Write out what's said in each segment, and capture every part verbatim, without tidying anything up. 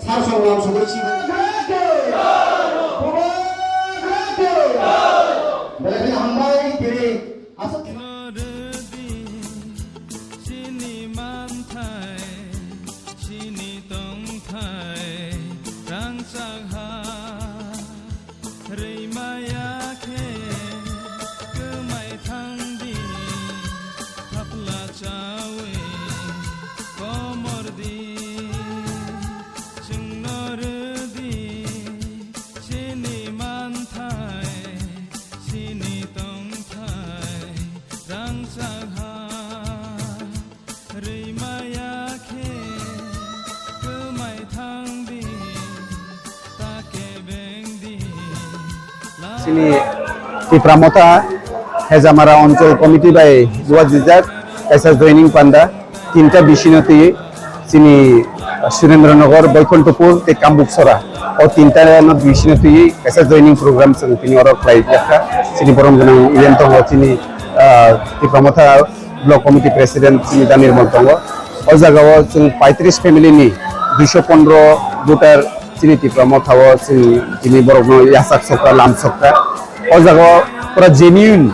Sar song lam sugwi si. Belai kheno hambai tini aswk. Rwdi chini manthai, chini tongthai, rangchak ha. Rwimaya khe kwmai thangdi, thapla chawi komordi, chwngno rwdi, chini manthai, chini tongthai, rangchak ha. Rwimaya khe kwmai thangdi, ta kebengdi. Chini Tipra Motha Hejamara Onchol Committee bai luajijak kaisa joining panda tinta bisino twi chini Surendranogor, Boikonthopur tei Kambuksora. O tinta no bisino twi kaisa joining program chwng tini oro khlai jakha. Chini borom gwnang E M tongo chini, ah, Tipra Motha Block Committee President chini da Nirmal tongo. O jagao chwng paitris family ni duiso pondro voter chini Tipra Motha o chwng tini borokno yachak sokha, lam sokha. O jagao pura genuine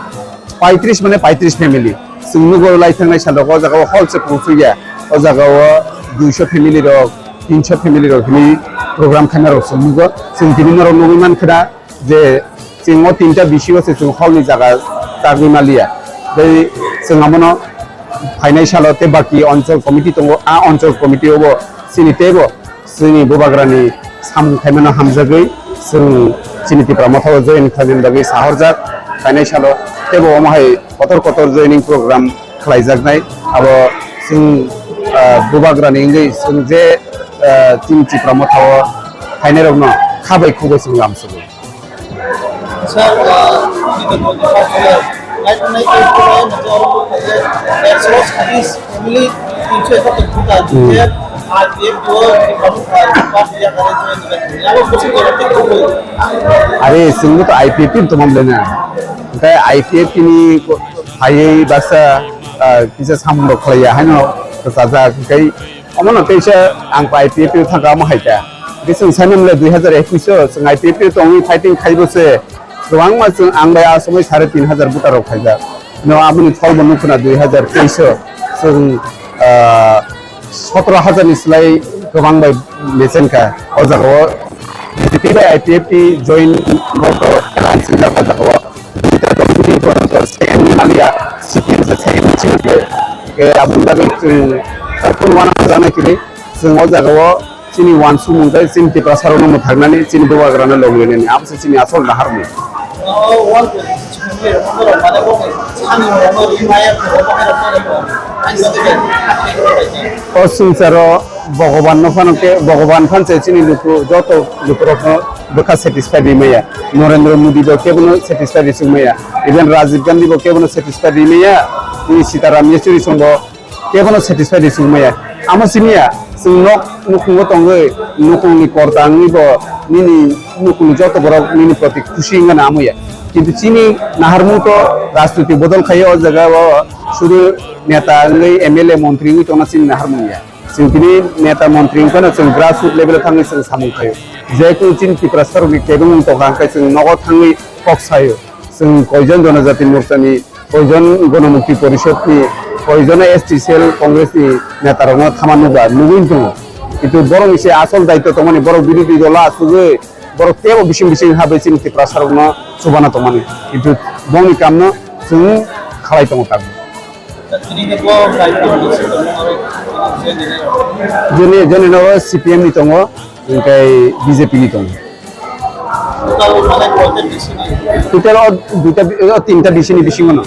paitris mane paitris family. Chwng nugo lai thangnai sal rok o jagao hol se pungsuya. O jagao duiso family rok, tinso family rok hwnwi program khaina rok chwng nugo. Chwng tini norok nugwi mankha na, je chwng o tinta bisio se chwng hall ni jaga tagwi maliya. Tei chwng abono phainai salo tei baki onchol committee tongo, a onchol committee o bo chini teibo chini bubagrani samung khaimano hamjagwi chwng chini Tipra Motha o join khlaimani bagwi sahorjak. Phainai salo teibo omo hai kotor kotor joining program khlaijaknai. Abo chwng, ah, bubagrani wngwi chwng je, ah, chini Tipra Motha o phainairokno kha bai khugwi chwng lamsugo. Sir, ah, nini to boni first year. Nai to nai to nai to oro ko khaye, ekso chhallis family, tinso ekattor bhota, Hmm. je R P F to, kamu, ah, first year kare je, abo kuchuk kare te ko. Are, chwngbo to I P F T tongma bwlai na. Hwnkhe I P F T ni ko-, phaiwi baksa, ah, kisa samung rok khlaiya, haino kwchajak, hwnkhe Omono teisa ang I P F T o thangkha, omo hai kha. Hwnkhe chwng saimano le dui hazar ekwis o chwng I P F T o tongwi fighting khaibo se kwbangma chwng ang bai a somoi sare tin hazar voter rok khaijak. No, aboni pholbo nukho na dui hazar teis o chwng, ah, sotoro hazar ni slai kwbang bai mechen kha. O jaga o B J P bai I P F T join rok rok alliance wngjak o jaga o. Second Himalaya, second, second, second. Eh, aboni bagwi chwng, eh, phone wana jana kiri, chwng o jaga o chini wansukmung tei chini Tiprasa rokno mwthaknani chini bubagrano logi nani. Abo se chini asol naharmung. O swngcharo Bhogoban no phano khe, Bhogoban phan se chini luku, joto lukurokno bwkha satisfy ri maya. Narendra Modi bo kebono satisfy ri sung maya. Even Rajiv Gandhi bo kebono satisfy ri maya. Ni Sitaram Yechury song bo kebono satisfy ri sung maya. Amo simi ya, chwng nok nukhungo tongwi, nukhungni kor tangwi bo nini nukhungni joto borok nini proti khusi wngmani amo ya. Kintu chini naharmung to rajniti bodol khaio, o jaga o sudu neta wngwi M L A montri wngwi tongna chini naharmung ya. Chwng tini neta montri wngkhano chwng grassroot level o thangwi chwng samung khaio. Je kunu chini Tiprasa rokni kebengmung tongkha, hwnkhe chwng nogo thangwi kok saio. Chwng koijon Jonojati Morchani, koijon Gonomukti Porishod ni, koijon S T cell Congress ni neta rokno thama nukba, nugwi tongo. Kintu borok ni se asol daityo tongmani, borok birodhi dolo asugwi, borok teibo bising bising habai chini Tiprasa rokno chubana tongmani. Kintu bongni kamno chwng khalai tongo tabuk. Joni, joni no C P M ni tongo, hwnkhe B J P ni tongo. Total o duita, o tinta D C ni bisingo no.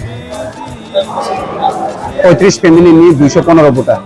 Poitris family ni duiso pondro voter.